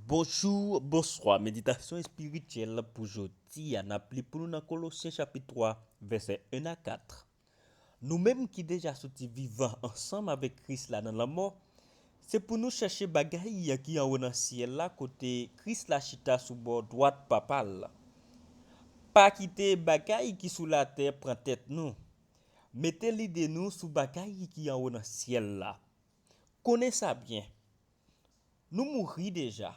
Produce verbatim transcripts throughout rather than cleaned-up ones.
Bonjou, bonswa. Meditasyon espirityèl pou jodi a, n ap li pou nou nan Kolosyen chapit twa, vèsè en a kat. Nou menm ki deja soti vivan ansanm avèk Kris la nan lanmò, se pou nou chèche bagay ki anwo nan syèl la, kote Kris la chita sou bò dwat Papa l. Pa kite bagay ki sou latè pran tèt nou. Mete lide nou sou bagay ki anwo nan syèl la. Konnen sa byen. Nou mouri deja.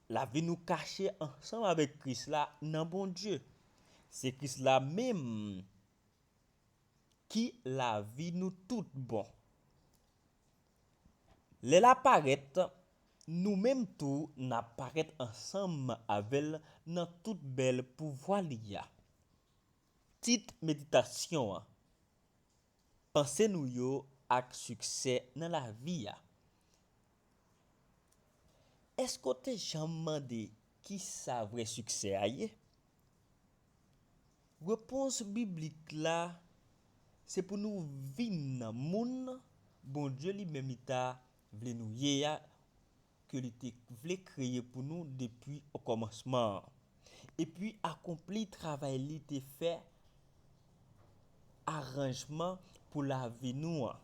Lavi nou kache ansanm avèk Kris la nan Bondye. Se Kris la menm ki lavi nou tout bon. Lè l ap parèt, nou menm tou n ap parèt ansanm avè l nan tout bèl pouvwa li a. Tit meditasyon an: Panse nou yo ak siksè nan lavi a. Èske w te janm mande kisa vrè siksè a ye? Repons biblik la se pou nou vin moun Bondye li menm li ta vle nou ye a, ke li te vle kreye pou nou depi okòmansman an, epi akonpli travay li te fè aranjman pou lavi nou an.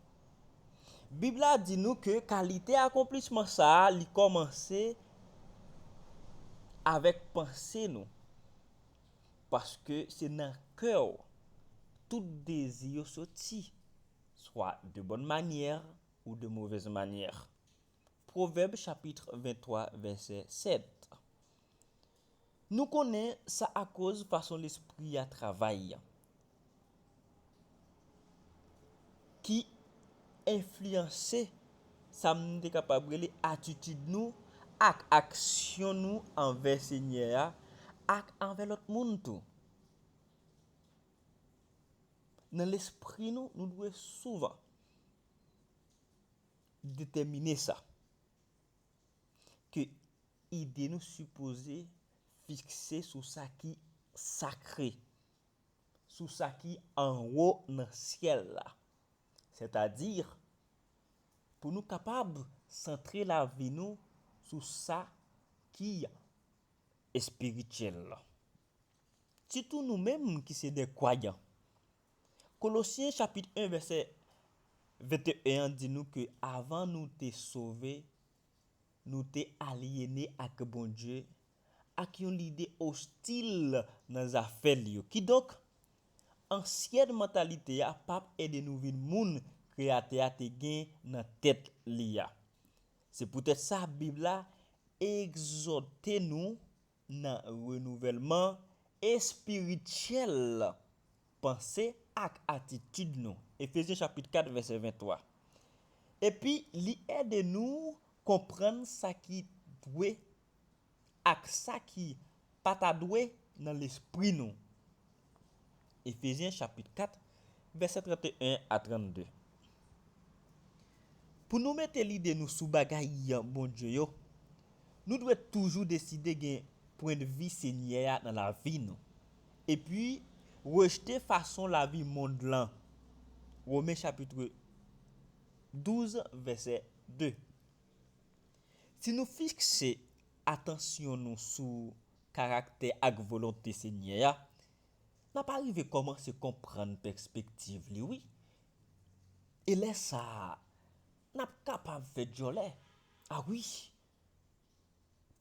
Bib la di nou ke kalite akonplisman sa a, li kòmanse avèk panse nou, paske se nan kè w tout dezi yo soti, swa de bòn manyè ou de movèz manyè. Pwovèb chapit venntwa, vèsè sèt. Nou konnen sa akoz fason lespri a travay, ki enfliyanse sa m te kapab rele atitid nou ak aksyon nou anvè Senyè a ak anvè lòt moun tou. Nan lespri nou, nou dwe souvan detèmine sa, ke ide nou sipoze fikse sou sa ki sakre, sou sa ki anwo nan syèl la. Sètadi, pou nou kapab santre lavi nou sou sa ki espirityèl. Sitou nou menm ki se de kwayan. Kolosyen chapit en vèsè venteyen an di nou ke avan nou te sove, nou te alyene ak Bondye, ak yon lide ostil nan zafè li yo. Kidonk, ansyèn mantalite a p ap ede nou vin moun Kreyatè a te gen nan tèt li a. Se poutèt sa Bib la egzòte nou nan renouvèlman espirityèl panse ak atitid nou. Efezyen chapit kat vèsè venntwa. Epi li ede nou konprann sa ki dwe ak sa ki pa ta dwe nan lespri nou. Efezyen chapit kat, vèsè trannteyen a trannde. Pou nou mete lide nou sou bagay Bondye yo, nou dwe toujou deside gen pwennvi Senyè a nan lavi nou, epi rejte fason lavi mond lan. Women chapit douz, vèsè de. Si nou fikse atansyon nou sou karaktè ak volonte Senyè a, n ap arive kòmanse konprann pèspektiv li, wi. E lè sa a, n ap kapab fè djòlè. A wi!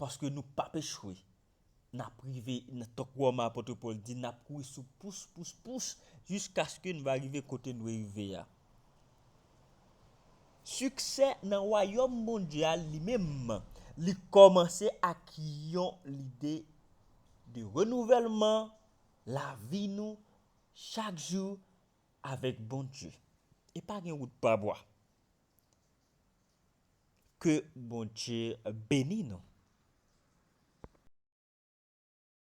Paske nou p ap echwe. N ap rive, n-, tankou Wòm apot Pòl di, n ap kouri sou pous, pous, pous, jiskaske n va rive kote n dwe rive a. Siksè nan wayòm Bondye a li menm, li kòmanse ak yon lide de renouvèlman lavi nou chak jou avèk Bondye. E pa gen wout pa bwa. Ke Bondye beni nou.